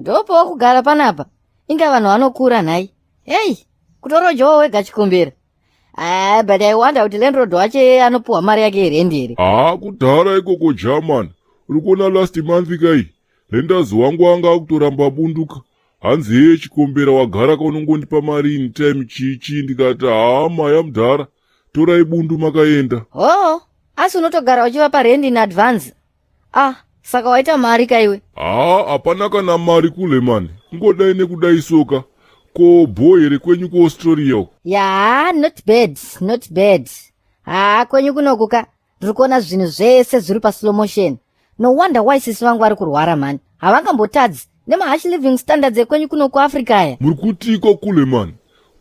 Ndopawo kugara panapa. Inga vanhu vanokura nhai. Hey, kutorojawo wega chikombera. Ah, but I wonder kuti landlord wacho anopuwa mari yake yerendi here. Haa kudhara ikoko German. Uri kuona last month kai? Lendazi wangu anga akutoramba bunduka. Hanzi heye chikombera wagara ka unongondipa mari in time chii chii ndikati haa maya mudhara torai bundu makaenda. Oh, asi unotogara uchivapa rent in advance. Ah, saka waita mari ka iwe? Haa hapana kana mari kule mani. Kungodai nekudai soka. Ko bho here kwenyu kuAustralia uko? Yeah, not bad, not bad. Haa, kwenyu kunoku ka. Ndiri kuona zvinhu zvese zviri paslow motion. No wonder why sisi vangu vari kurwara mhani. Havangambotadzi nemaharsh living standards ekwenyu kuno kuAfrica aya. Muri kutiiko kule mani?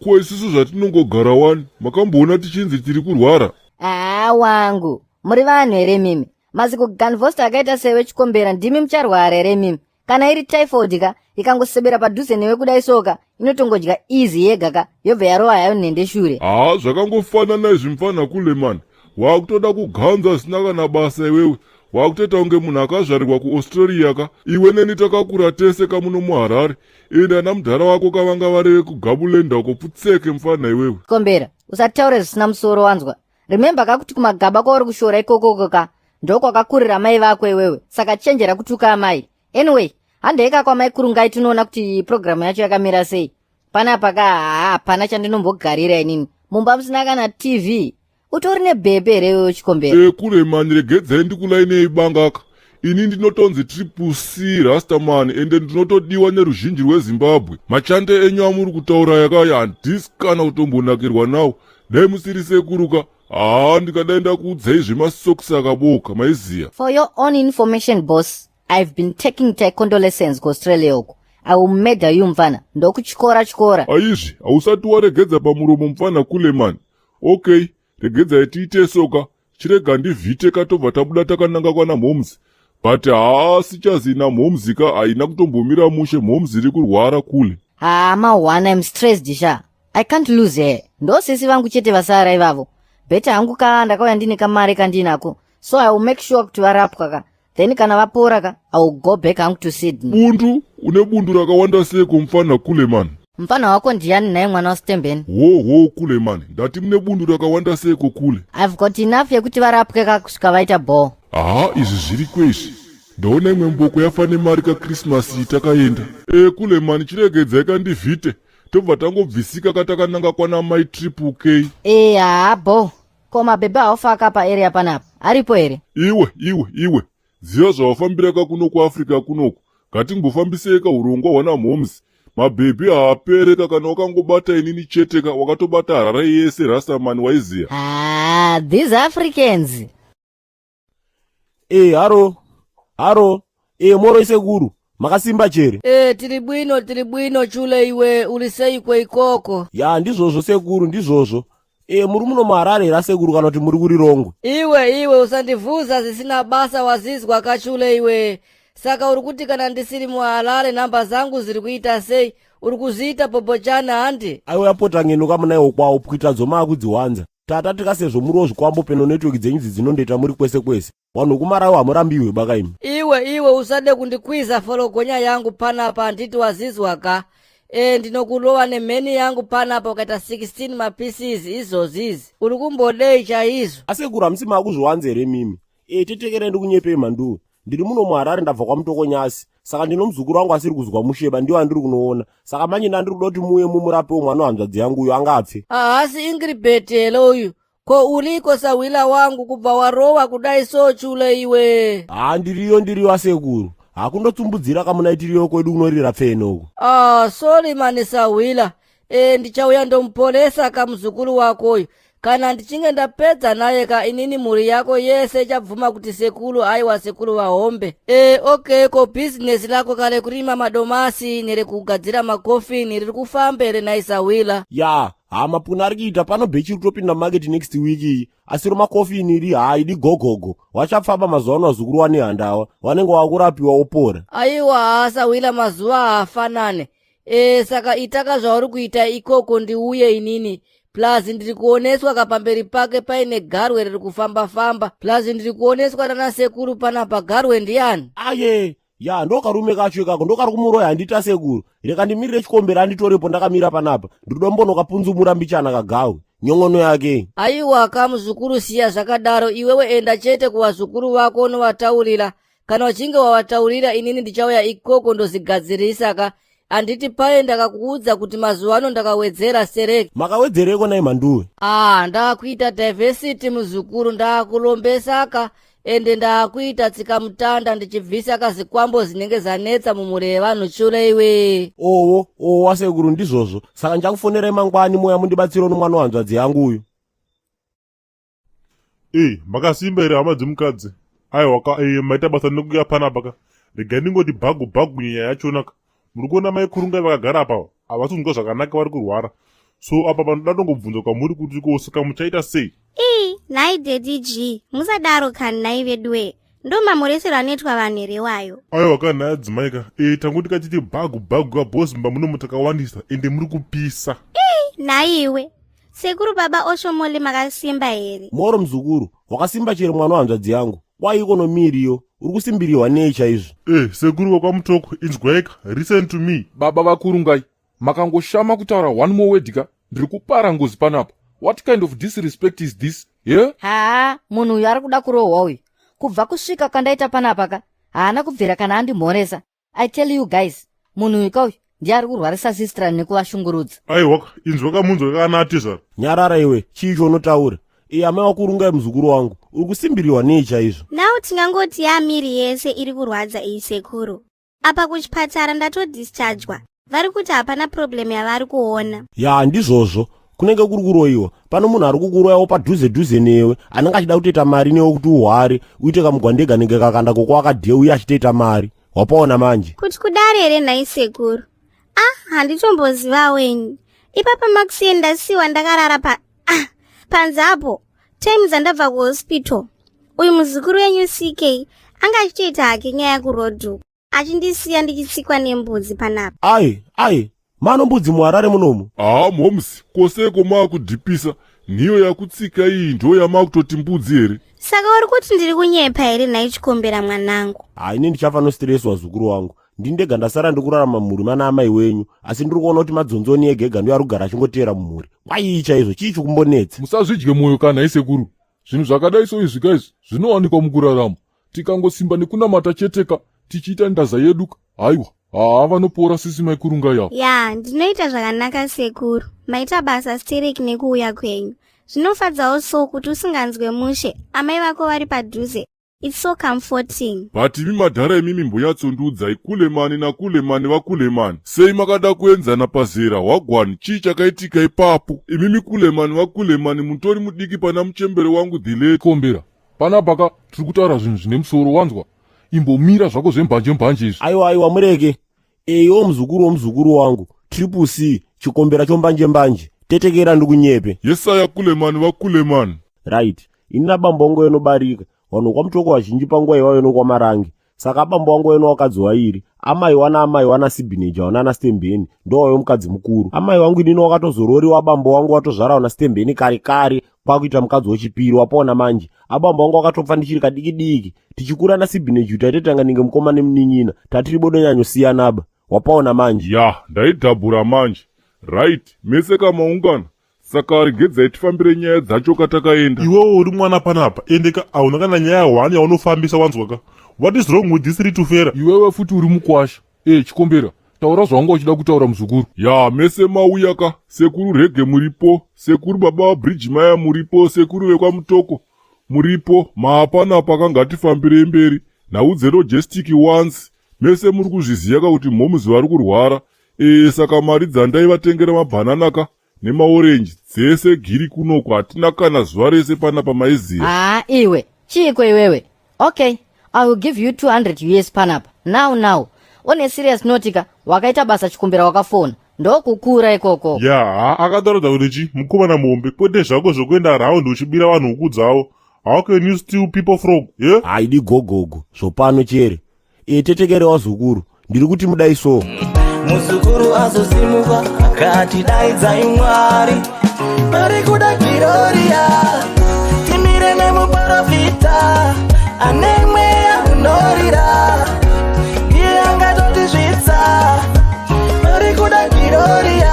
Ko isusu zvatinongogara wani makamboona tichinzi tiri kurwara? Haa wangu, muri vanhu here mimi? Mazikuganvosta akaita sewe chikombera ndimi mucharwara here mimi? Kana iri typhoid ka ikangosebera padhuze newe kudai soka inotongodya easy yega ka yobva yarova hayo nhende shure. Haa zvakangofanana izvi mfana kule mani. Wakutoda kuganza zvisina kana basa iwewe. Wakutoita kunge munhu akazvarirwa kuAustralia ka. Iwe neni takakura tese ka muno muHarare. Ende ana mudhara wako ka vanga vari vekugabulenda uko pfutseke mfana iwewe. Kombera, usataure zvisina musoro wanzwa. Remember ka kuti kumagaba kwauri kushora ikokoko ka ndokwakakurira mai vako iwewe saka chenjera kutuka amai. Anyway, handei ka kwamai Kurungai tinoona kuti programu yacho yakamira sei. Panapa ka haa hapana chandinombogarira inini. Mumba musina kana TV. Utori nebhebhe here iwewe chikombera? E kule mani regedzai ndikulainei bangaka. Ini ndinotonzi Triple C Rastaman ende ndinotodiwa neruzhinji rweZimbabwe. Machande enyu amuri kutaura yakaya handisi kana kutombonakirwa nawo. Dai musiri sekuruka haa ndikadai ndakuudzai zvemasokisi akaboka maiziya. For your own information boss, I've been taking taekwondo lessons kuAustralia uko. I will murder you mfana. Ndokuchikora chikora. Aizvi hausati waregedza pamuromo mfana kule mani. Okay, regedzai tiite soka. Chirega ndivhite ka tobva tabuda takananga kwana mhoms. But haa sichazi ina mhoms ka haina kutombomira mushe mhoms iri kurwara kule. Haa mawana I'm stressed sha. I can't lose her. Ndo sisi vangu chete vasara ivavo. Better hangu ka ndakauya ndine kamari kandinako. So I will make sure kuti varapwa ka. Then kana vapora ka I will go back hangu to Sydney. Bundu une bundu rakawanda seiko mfana kule man. Mfana wako ndiani naye mwana waStembeni? Ho ho kule man. Ndati mune bundu rakawanda seiko kule. I've got enough yekuti varapwe ka kusvika vaita bho. Haa izvi zviriko izvi. Ndaona imwe mboko yafa nemari ka Christmas iyi takaenda. E kule man chiregedzai ka ndivhite. Tobva tangobvisika ka takananga kwana mai Triple K. E haa bho. Ko mabhebhe haufaka pa area panapa aripo here? Iwe iwe iwe ziva zvawafambira ka kuno kuAfrica kunoku. Ngatingofambisei ka hurongwa hwana mhoms. Mabhebhi haapere ka kana wakangobata inini chete ka wakatobata Harare yese Rastaman waiziya. Haa these Africans. Eh, haro haro eh, moro isekuru makasimba chere? Eh, tiri bwino tiri bwino chule iwe uri seiko ikoko? Ya ndizvozvo sekuru ndizvozvo. Eh, muri muno muHarare here asekuru kana kuti muri kuRirongwe? Iwe iwe usandivhuza zvisina basa wazizwa kachule iwe. Saka uri kuti kana ndisiri muHarare nhamba zangu ziri kuita sei? Uri kuzviita popochana handi? Aiwa yapota ngeno kamunaiwo kwawo pwita dzomakudziwanza. Tata tikasezvo muriwo zvikwambo peno network dzenyu idzi dzinondoita muri kwese kwese. Vanhu vekumarawi hamurambiwe baka imi. Iwe iwe usade kundikwiza forogonya yangu panapa handiti wazizwa ka? E ndinokurova nemheni yangu panapa ukaita 16 mapieces izvozvi izvi. Uri kumbodei chaizvo? Asekuru hamusi makuzviwanza here mimi? E tetekerai ndikunyepei mhanduwe. Ndiri muno muHarare ndabva kwaMutokonyasi. Saka ndino muzukuru wangu asiri kuzwa musheba ndiwo andiri kunoona. Saka manje ndandiri kuda kuti muuye mumurapewo mwana wehanzvadzi yangu uyo angapfe. Haasi Ingrid here uyu? Ko uriko sahwila wangu kubva warowa kudai so chule iwe. Haa ndiriyo ndiriyo asekuru. Hakundotsumbudzira kamunaitiriyo kwedu kunorira pfene uku. Ah, sorry mani sahwila. E, ndichauya ndomupolesa kamuzukuru wako uyu. Kana ndichinge ndapedza naye ka inini mhuri yako yese ichabvuma kuti sekuru aiwa sekuru vahombe. E, okay ko business lako kare kurima madomasi nerekugadzira makofini riri kufamba here nhai sahwila? Ya, haa mapuna ari kuita pano bhechi riri kutopinda market next week iyi asi romakofini iri haa idi gogogo wachapfamba mazuva ano vazukuru wane handawa vanenge wakurapiwa wopora. Aiwa haa sahwila mazuva haafanane. E, saka itaka zvauri kuita ikoko ndiuye inini plus ndiri kuoneswa kapamberi pake paine garwe riri kufamba famba plus ndiri kuoneswa nana sekuru panapa garwe ndiani? Aye, Ya, ndokarume kacho ikako, ndokari kumuroya. Handita sekuru, reka ndimirire chikombera anditorepo. Ndakamira panapa, ndiri kuda kapunzumura mbichana kagawe nyongono yake. Aiwa kamuzukuru, siya zvakadaro. Iwewe enda chete kuvazukuru vako unovataurira. Kana uchinge wavataurira, inini ndichauya ikoko ndozigadzirisa ka. Handiti paye ndakakuudza kuti mazuva ano ndakawedzera stereki? Makawedzereko nai mhanduwe? Ah, ndakuita diversity muzukuru, ndakulombesaka ende ndaakuita tsikamutanda ndichibvisa kazikwambo zinenge zanetsa mumhuri yevanhu chure iwe. Owo owo, wasekuru, ndizvozvo. Saka ndichakufonerai mangwani, moya mundibatsirewo nomwana wehanzvadzi yangu uyu. Ei, makasimba here hama dzemukadzi? Aiwa ka, maita basa nekuuya panapa ka. Regai ndingoti bhagu bhagu nyaya yachona ka. Muri kuona mai Kurungai vakagara apa, havasi kunzwa zvakanaka, vari kurwara. So apa panoda tongobvunza kwamuri kuti ko saka muchaita sei? Ii, nhai Daddy G, musadaro kani nhai veduwe. Ndo mamuresero anoitwa vanhu here wayo? Aiwa ka nhai adzimai ka, tanguti katiti bhagu bhagu ka, boss mba muno mutakawandisa ende muri kupisa. Nhai iwe. Sekuru baba Oshomole, makasimba here? Moro muzukuru, wakasimba chero mwana wehanzvadzi yangu. Kwaiko nomiriyo uri kusimbiriwa nei chaizvo? Sekuru vekwaMutoko, inzwaika, listen to me. Baba vaKurungai, makangoshama kutaura one more word ka, ndiri kupara ngozi panapa. What kind of disrespect is this, ye yeah? Haa, munhu uyu ari kuda kurohwa uyu. Kubva kusvika kwandaita panapa ka, haana kubvira kana andimhoresa. I tell you guys, munhu uyu kauyu ndiye ari kurwarisa sister nekuvashungurudza. Aiwa, inzwa kamunzwa kakanati zvaro. Nyarara iwe, chii chaunotaura? Iye amai waKurungai, muzukuru wangu, uri kusimbiriwa nei chaizvo? Now tingangoti yamiri yese iri kurwadza iyi sekuru. Apa kuchipatara ndatodischargwa. Vari kuti hapana problem yavari kuona. Ya, ndizvozvo, kunenge kuri kuroyiwa. Pano munhu ari kukuroyawo padhuze dhuze newe, anenge achida kutoita mari newe kuti uhware, uite kamugwandega nenge kakanda koko akadhiye uye achitoita mari. Wapaona manje? Kuti kudare here nhai sekuru? Ah, handitombozivawo ini. Ipapa makuseni ndasiwa ndakarara pa ah, panze apo. Time dzandabva kuhospital. Uyu muzukuru wenyu CK anga achitoita hake nyaya kuroad uku, achindisiya ndichitsikwa nembudzi panapa. Ai ai, mano mbudzi muHarare munomu? Haa moms, koseko maakudhipisa. Nhiyo yakutsika iyi ndo yamakutoti mbudzi here? Saka uri kuti ndiri kunyepa here nhai chikombera mwanangu? Hai, ini ndichafa nostress wazukuru wangu. Ndini ndega ndasara ndikurarama mumhuri mana amai wenyu, asi ndiri kuona kuti madzonzoni ega ega ndiyo ari kugara achingoteera mumhuri. Kwaii chaizvo, chii chikumbonetsa? Musazvidye mwoyo kana isekuru. Zvinhu zvakadai so izvi kaizvi zvinowanikwa mukurarama. Tikangosimba nekunamata cheteka, tichiita ndaza yedu ka, haiwa, haa, vanopora sisi maiKurungai ava. Ya, ndinoita zvakanaka sekuru. Maita basa stereki nekuuya kwenyu. Zvinofadzawo so kuti usinganzwe mushe, amai vako vari padhuze. It's so comforting. But imi madhara imimi, mbonyatsondiudzai, kulemani nakulemani vakulemani, sei makada kuenzana pazera? Wagwani, chii chakaitika ipapo? Imimi kulemani vakulemani, mutori mudiki pana muchembere wangu the kombera panapa ka. Tiri kutaura zvinhu zvine musoro, wanzwa? Imbomira zvako zvembanje mbanje izvi. Aiwa aiwa, mureke. Eyo muzukuru womuzukuru wangu Triple C, chikombera chombanje mbanje, tetekera ndikunyepe. Yesaya, kulemani vakulemani. Right, ini nabambo wangu enobarika vanhu kwaMutoko vazhinji panguva ivayo nokwaMarange. Saka abambo wangu eno wakadzi wairi amai wana amai wana Sibineja wana Stembeni, ndowaiwe mukadzi mukuru. Amai wangu inini wakatozororiwa abambo wangu watozvara wana Stembeni kare kare, kwakuita mukadzi wechipiri. Wapaona manje? Abambo wangu wakatopfa ndichiri kadiki diki. Tichikura naSibineju taitotanga ninge mukoma nemunin'ina, tatiri bodonyanyosiyanaba. Wapaona manje? Ya, ndaidhabhura manje. Right, mese kamaungana, saka regedzai tifambire nyaya dzacho katakaenda. Iwewo uri mwana panapa, ende ka hauna kana nyaya hwani yaunofambisa, wanzwa ka? What is wrong with this little fella? Iwewe futi uri mukwasha. Chikombera, taura zvawanga uchida kutaura muzukuru. Ya, mese mauya ka. Sekuru Rege muripo, sekuru baba vaBridge Maya muripo, sekuru vekwaMutoko muripo, maapanapa ka. Ngatifambirei mberi nhau dzelogistic once. Mese muri kuzviziva ka kuti moms vari kurwara. Saka mari dzandaivatengera mabhanana ka nemaorenji dzese giri kunoko, hatina kana zuva rese panapa, maiziva. Haa iwe, chiiko iwewe? Okay, I will give you 200 US panapa now now. On a serious note ka, wakaita basa chikumbira, wakafona, ndokukura ikoko. Ya, ha, akataridza kuti chi mukomana muhombe, kwete zvako zvokuenda round uchibira vanhu huku dzavo. How can you steal people frog, ye yeah? Haidi gogogo zvopano chere. E, tetekere wazukuru, ndiri kuti mudai so. Muzukuru azosimuka akati daidzai Mwari, vari kuda giroria, timire nemuprofita ane mweya unorira. kuda giroria.